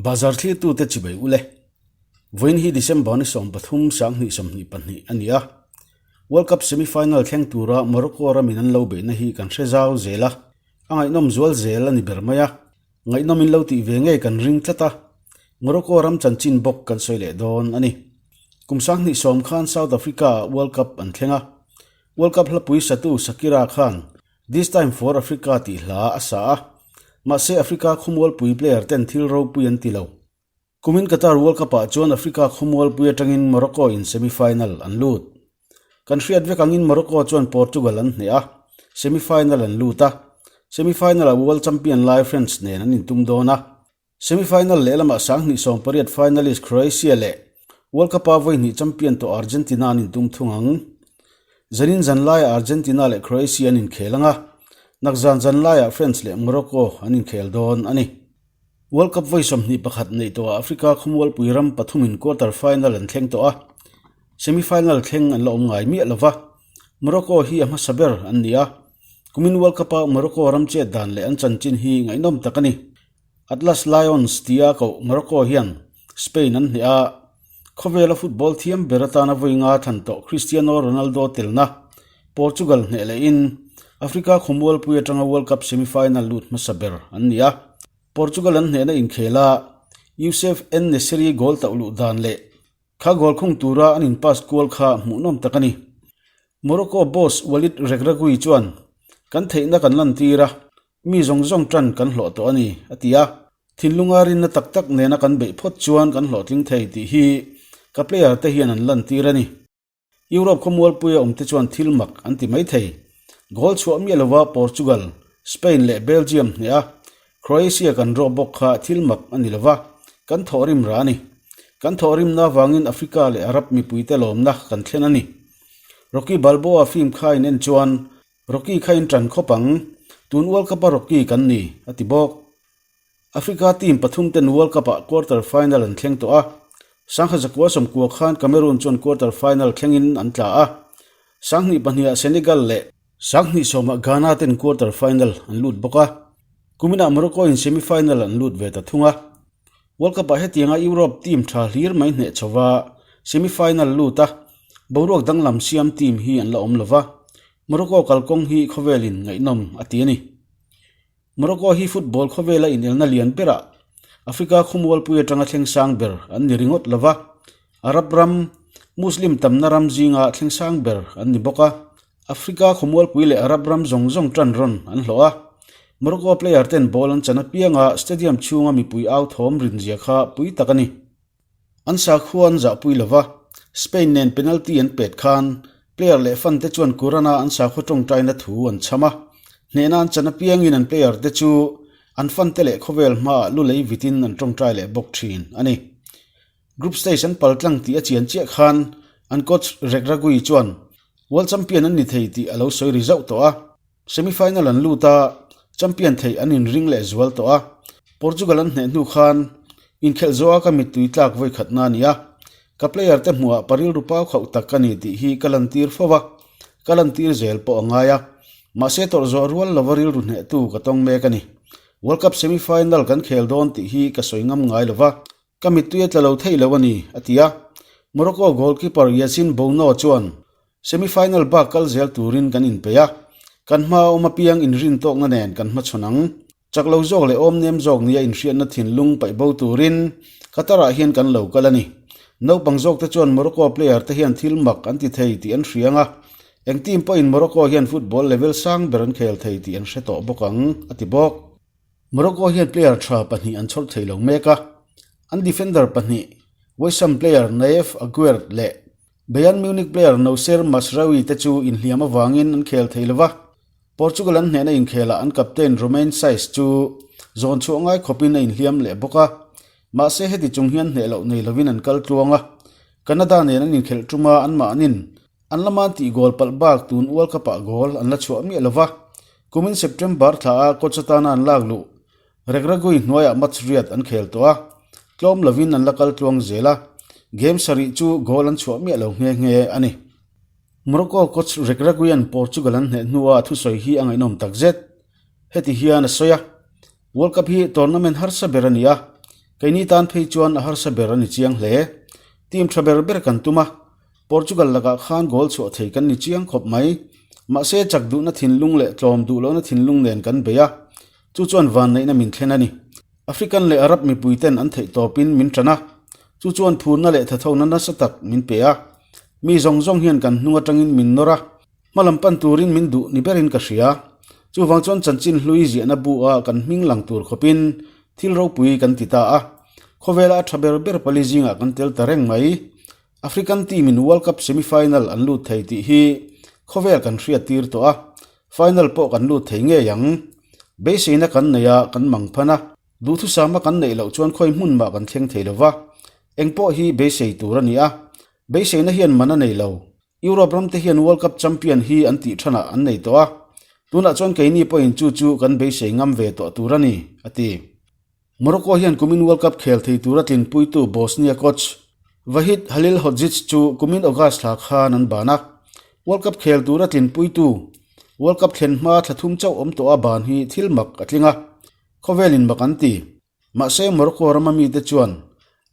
Bazar thlirtute chibai ule. Vawiin hi December ni 13 2022 a ni a. World Cup semi-final thleng tura Morocco ramin an lo beihna hi kan hre zau zel a, a ngaihnawm zual zel a ni ber mai a. Ngaihnawm in lo tih ve ngei kan ring tlat a, Morocco ram chanchin bawk kan sawi leh dawn a ni. Kum 2010 khan South Africa-ah World Cup an thleng a, World Cup hlapui satu Shakira khan This Time For Africa tih hla a sa a, mahse Africa khawmualpui player ten thil ropui an ti lo. Kumin Qatar World Cup-ah chuan Africa khawmualpui atangin Morocco in semi-final an lut. Kan hriat vek angin Morocco chuan Portugal an hneh a, semi-final an lut a, semi-final-ah World Champion lai France nen an intum dawn a. Semi-final lehlamah 2018 finalist Croatia leh World Cup-a vawi hnih champion tawh Argentina an intum thung ang. Zanin zan laiah Argentina leh Croatia an inkhel ang a, nakzan zan laiah France leh Morocco an inkhel dawn a ni. World Cup vawi 21 neih tawhah Africa khawmualpui ram pathumin quarter final an thleng tawh a, semi-final thleng an la awm ngai miah lo va, Morocco hi a hmasa ber an ni a. Kumin World Cup-a Morocco ram chet dan leh an chanchin hi ngaihnawm tak a ni. Atlas Lions tia koh Morocco hian Spain an hneh a, khawvela football thiam ber atana vawi nga thlan tawh Cristiano Ronaldo telna Portugal hneh lehin Africa khawmualpui atanga World Cup semi-final lut hmasa ber an ni a. Portugal an hnehna inkhel a, Youssef En-Nesyri goal tauh luh dan leh kha goal khung tura an in pass kual kha hmuhnawm tak a ni. Morocco boss Walid Regragui chuan, Kan theihna kan lantir a, Mi zawng zawng tan kan hlawh tawh a ni, a ti a. Thinlunga rinna tak tak nena kan beih phawt chuan kan hlawhtling thei tih hi ka player te hian an lantir a ni. Europe khawmualpuia awmte chuan thil mak an ti mai thei. Goal chhuah miah lova Portugal, Spain leh Belgium hneh a, Croatia kan rawh bawk kha thil mak a ni lova, kan thawhrim rah a ni. Kan thawhrimna avangin Africa leh Arab mipuite lawmna kan thlen a ni. Rocky Balboa film kha in en chuan Rocky kha in ṭan khawp ang, tun World Cup-a Rocky kan ni, a ti bawk. Africa team pathum ten World Cup-ah quarter final an thleng tawh a, 1990 khan Cameroon chuan quarter final thlengin an tla a, 2002-ah Senegal leh 2010-ah Ghana ten quarter final an lut bawk a, kuminah Morocco-in semi final an lut ve ta thung a. World Cup-ah hetianga Europe team ṭha hlir mai hneh chhova semi final lut a, boruak danglam siam team hi an la awm lo va, Morocco kalkawng hi khawvelin ngaihnawm a ti a ni. Morocco hi football khawvela inelna lian berah Africa khawmualpui atanga thleng sang ber an ni ringawt lo va, Arab ram, Muslim tamna ram zinga thleng sang ber an ni bawk a. Africa khawmualpui leh Arab ram zawng zawng tan rawn an hlawh a. Morocco player ten ball an chan apianga stadium chhunga mipui au thawm rinzia kha pui tak a ni. An sakhua an zahpui lo va, Spain nen penalty an pet khan player leh fan te chuan Quran-a an sakhua tawngtaina thu an chham a. Hnehna an chan apiangin an player te chu an fan te leh khawvel hmaah lu lei vitin an tawngtai leh bawk thin a ni. Group stage an pal tlang tih a chian chiah khan an coach Regragui chuan World Champion an ni thei tih a lo sawi ri zauh tawh a. Semi-final an lut a, champion theih an inring leh zual tawh a. Portugal an hneh hnu khan inkhelh zawha ka mittui tlak vawi khatna a ni a. Ka player te hmuhah parilru pau khauh tak ka ni tih hi ka lantir fo va, ka lantir zel pawh a ngai a. Mahse tawrh zawh rual lova rilru hnehtu ka tawng mek a ni. World Cup semi-final kan khel dawn tih hi ka sawi ngam ngai lo va. Ka mittui a tla lo thei lo a ni, a ti a. Morocco goalkeeper Yassine Bounou chuan, Semi-final bak kal zel turin kan inpeih a, kan hma awm apiang inrin tawkna nen kan hmachhawn ang. Chak lo zawk leh awm nem zawk nia inhriatna thinlung paih bo turin Qatar-ah hian kan lo kal a ni. Naupang zawkte chuan Morocco player te hian thil mak an ti thei tih an hria ang a, eng team pawhin Morocco hian football level sang ber an khel thei tih an hre tawh bawk ang, a ti bawk. Morocco hian player tha pahnih an chhawr thei lo mek a, an defender pahnih, West Ham player Nayef Aguerd leh Bayern Munich player Noussair Mazraoui te chu inhliam avangin an khel thei lo va. Portugal an hnehna inkhelah an captain Romain Saiss chu zawn chhuah ngai khawpin a inhliam leh bawk a, mahse heti chung hian hneh loh nei lovin an kal tluang a. Canada nen an inkhelh tuma anmahnin An lama tih goal palh bak tun World Cup-ah goal an la chhuah miah lo va, kumin September thlaah coach atana an lak luh Regragui hnuaiah match riat an khel tawh a, tlawm lovin an la kal tluang zel a, game sarih chu goal an chhuah miah lo nghe nghe a ni. Morocco coach Regragui-a'n Portugal an hneh hnua a thusawi hi a ngaihnawm takzet. Heti hian a sawi a, World Cup hi tournament harsa ber a ni a. Keini tan phei chuan a harsa ber a ni chiang hle. Team tha ber ber kan tum a, Portugal lakah khan goal chhuah thei kan ni chiang khawp mai. Mahse chak duhna thinlung leh tlawm duh lohna thinlung nen kan bei a, chu chuan vanneihna min thlen a ni. African leh Arab mipui ten an theih tawpin min tan a, chu chuan phurna leh thathona nasa tak min pe a. Mi zawng zawng hian kan hnung atangin min nawr a, hma lam pan turin min duh ni berin ka hria. Chuvang chuan chanchin hlui ziahna bu a kan hming lang tur khawpin thil ropui kan ti ta a, khawvela a tha ber ber pali zingah kan tel ta reng mai. African team in World Cup semi-final an lut thei tih hi khawvel kan hriat tir tawh a, final pawh kan lut thei ngei ang. Beiseina kan nei a, kan mang phan a, duhthusama kan neih loh chuan khawi hmun mah kan thleng thei lo va, eng pawh hi beisei tur a ni a, beiseina hian man a nei lo. Europe ram te hian World Cup champion hi an tih thanah an nei tawh a, tunah chuan keini pawhin chu chu kan beisei ngam ve tawh tur a ni, a ti. Morocco hian kumin World Cup khel thei tura tlinpuitu Bosnia coach Vahid Halilhodzic chu kumin August thla khan an ban a. World Cup khel tura tlinpuitu World Cup thlen hma thla thum chauh awm tawha ban hi thil mak a tling a, khawvelin mak an ti. Mahse Morocco rama mite chuan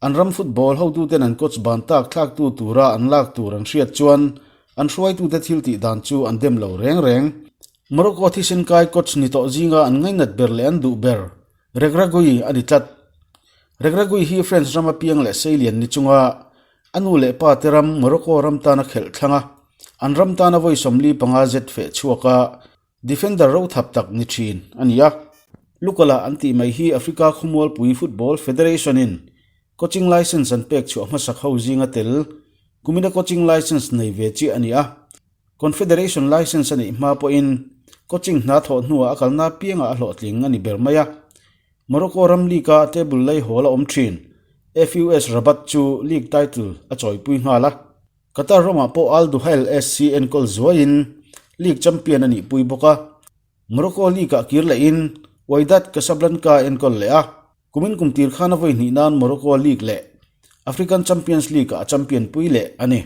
an ram football hotuten an coach ban tak thlaktu tura an lak tur an hriat chuan an hruaitute thil tih dan chu an dem lo reng reng. Morocco thisen kai coach ni tawh zinga an ngainat ber leh an duh ber Regragui a ni tlat. Regragui hi French rama piang leh seilian ni chunga a nu leh pa te ram Morocco ram tana khelh thlang a, an ram tana vawi 45 zet feh chhuak a, defender ro thap tak ni thin a ni a. Lukala an tih mai hi Africa khawmualpui Football Federation-in coaching licence an pek chhuah hmasak ho zinga tel kumina coaching licence nei ve chiah a ni a. Confederation licence a neih hma pawhin coaching hna thawh hnuah a kalna apiangah a hlawhtling a ni ber mai a. Morocco ram league-a table lei hawl a awm thin. FUS Rabat chu league title a chawipui nghal a. Qatar ramah pawh Al Duhail SC enkawl zuaiin league champion a nihpui bawk a. Morocco league-ah kir lehin Wydad Casablanca enkawl leh a. Kumin kum tir khan a vawi hnih nan Morocco league leh African Champions League-ah a champion pui leh a ni.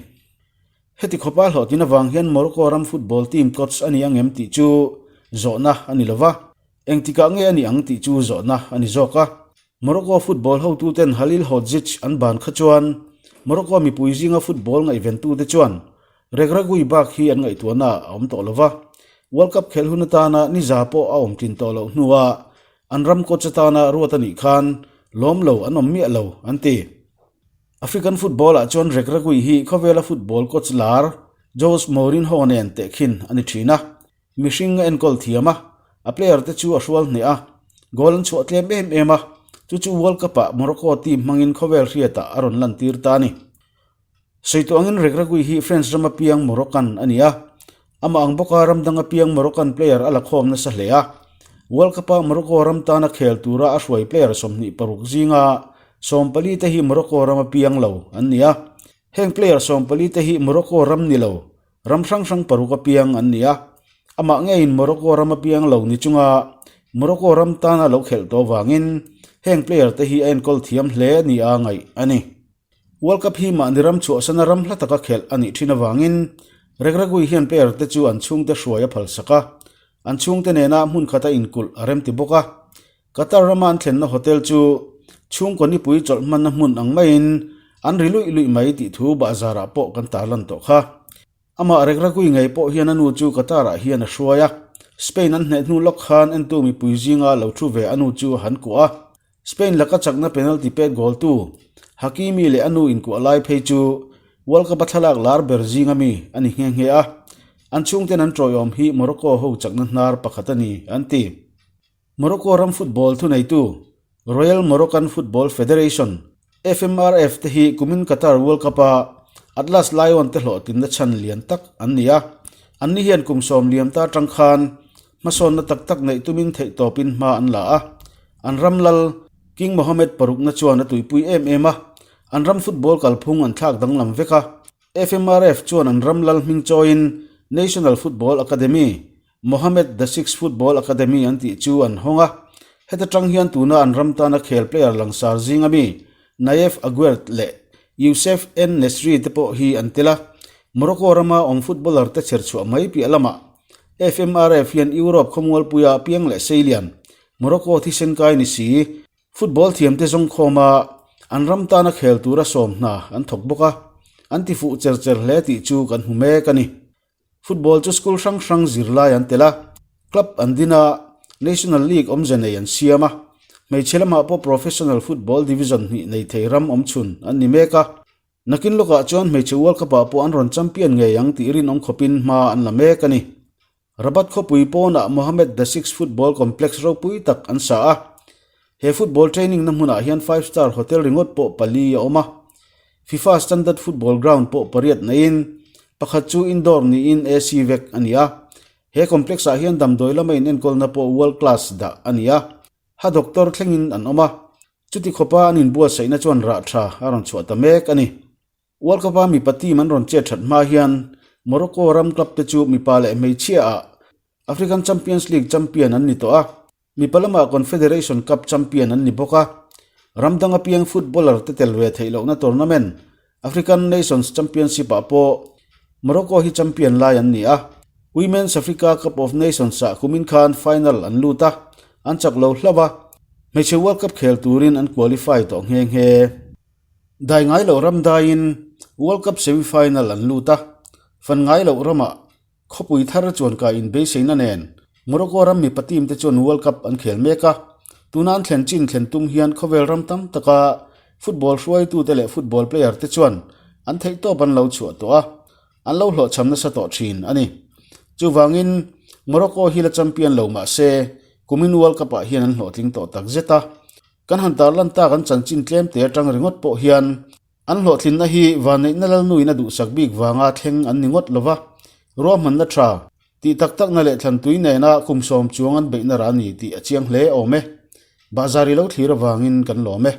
Heti khawpa hlawhtlin avang hian Morocco ram football team coach a ni ang em tih chu zawhna a ni lova, engtikah nge a ni ang tih chu zawhna a ni zawk a. Morocco football hotuten Halilhodzic an ban kha chuan Morocco mipui zinga football ngaihventute chuan Regragui bak hi an ngaihtuahna a awm tawh lova, World Cup khelh hun atana niza pawh a awm tlin tawh loh hnuah an ram coach atana ruat a nih khan lawm lo an awm miah lo an ti. African football ah chuan Regragui hi khawvela football coach lar Jose Mourinho nen tehkhin a ni thin a, mihring a enkawl thiam a, a player te chu a hrual hneh a, goal an chhuah tlem em em a, chu chu World Cup ah Morocco team hmangin khawvel hriatah a rawn lantir ta a ni. Sawi tawh angin Regragui hi French rama piang Moroccan a ni a, Amah ang bawka ram dang apiang Moroccan player a la khawm nasa hle a. World Cup-a Morocco ram tana khel tura a hruai player 26 zinga 14 te hi Morocco ram apiang lo an ni a. Heng player 14 te hi Morocco ram ni lo, ram hrang hrang paruk apiang an ni a. Amah ngeiin Morocco ram apiang lo ni chunga Morocco ram tana lo khelh tawh vangin heng player te hi a enkawl thiam hle nia ngaih a ni. World Cup hi mahni ram chhuahsana ram hla taka khelh a nih thin avangin Regragui hian player te chu an chhungte hruai a phalsak a, an chhungte nena hmun khata inkulh a remti bawk a. Qatar rama an thlenna hotel chu chhungkaw nipui chawlh hmanna hmun ang maiin an ri luih luih mai tih thu bahzarah pawh kan tarlan tawh kha. Amah Regragui ngei pawh hian a nu chu Qatar-ah hian a hruai a, Spain an hneh hnu lawk khan entu mipui zinga lo thu ve a nu chu a han kuah a. Spain laka chakna penalty pek goal tu Hakimi leh a nu inkuah lai phei chu World Cup-a thlalak lar ber zinga mi a ni nghe nghe a, an chhungten an tawiawm hi Morocco ho chakna hnar pakhat a ni an ti. Morocco ram football thuneitu Royal Moroccan Football Federation, FMRF, te hi kumin Qatar World Cup-a Atlas Lion te hlawhtlinna chhan lian tak an ni a. Anni hian kum sawm liam ta atang khan hmasawnna tak tak neih tumin theihtawpin hma an la a. An ram lal King Mohammed parukna chuan a tuipui em em a, an ram football kalphung an thlak danglam vek a. FMRF chuan an ram lal hming chawiin National Football Academy, Mohammed the Sixth Football Academy an tih chu an hawng a, heta tang hian tuna an ram tana khel player langsar zinga mi Nayef Aguerd leh Youssef En Nesyri te pawh hi an tel a, Morocco rama awm footballer te chher chhuah mai piah lamah FMRF hian Europe khawmualpuia piang leh seilian Morocco thisen kai ni si. Football thiamte zawngkhawm a, an ram tana khel tura sawm hna an thawk bawk a, an tifuh cher cher hle tih chu kan hmu mek a ni. Football chu school hrang hrang zirlai an tel a, club an din a, National League awmze nei an siam a, hmeichhe lamah pawh professional football division hnih nei thei ram awmchhun an ni mek a. Nakin lawkah chuan hmeichhe World Cup-ah pawh an rawn champion ngei ang tih rinawm khawpin hma an la mek a ni. Rabat khawpui pawnah Mohammed the Sixth Football Complex ropui tak an sa a. He football training na hmunah hian five star hotel ringawt pawh pali a awm a. FIFA standard football ground pawh pariat neiin pakhat chu indoor niin AC vek a ni a. He complex ah hian damdawi lama inenkawlna pawh world class dah a ni a. Ha doctor thlengin an awm a. Chuti khawpa an inbuatsaihna chuan rah tha a rawn chhuah ta mek a ni. World Cup-a mipa team an rawn chet that hma hian Morocco ram club te chu mipa leh hmeichhia ah African Champions League champion an ni tawh a, mipa lamah Confederation Cup champion an ni bawk a. Ram dang apiang footballer te tel ve theih lohna tournament African Nations Championship ah pawh Morocco hi champion lai an ni a. Women's Africa Cup of Nations ah kumin khan final an lut a, an chak lo hlauh a, hmeichhe World Cup khel turin an qualify tawh nghe nghe. Dai ngai loh ram daiin World Cup semi-final an lut a, fan ngai loh ramah khawpui thar chuan kai inbeiseina nen Morocco ram mipa team te chuan World Cup an khel mek a, tuna an thlen chin thlen tum hian khawvel ram tam taka football hruaitute leh football player te chuan an theihtawp an lo chhuah tawh a, an lo hlawhchham nasa tawh thin a ni. Chuvangin Morocco hi la champion lo mah se kumin World Cup ah hian an hlawhtling tawh takzet a. Kan han tarlan tak an chanchin tlem te atang ringawt pawh hian an hlawhtlinna hi vanneihna lalnuin a duhsak bik vanga thleng an ni ngawt lova, ruahmanna tha tih tak takna leh thlantui nena kum sawm chuang an beihna rah a ni tih a chiang hle awm e. Bahzar i lo thlir avangin kan lawm e.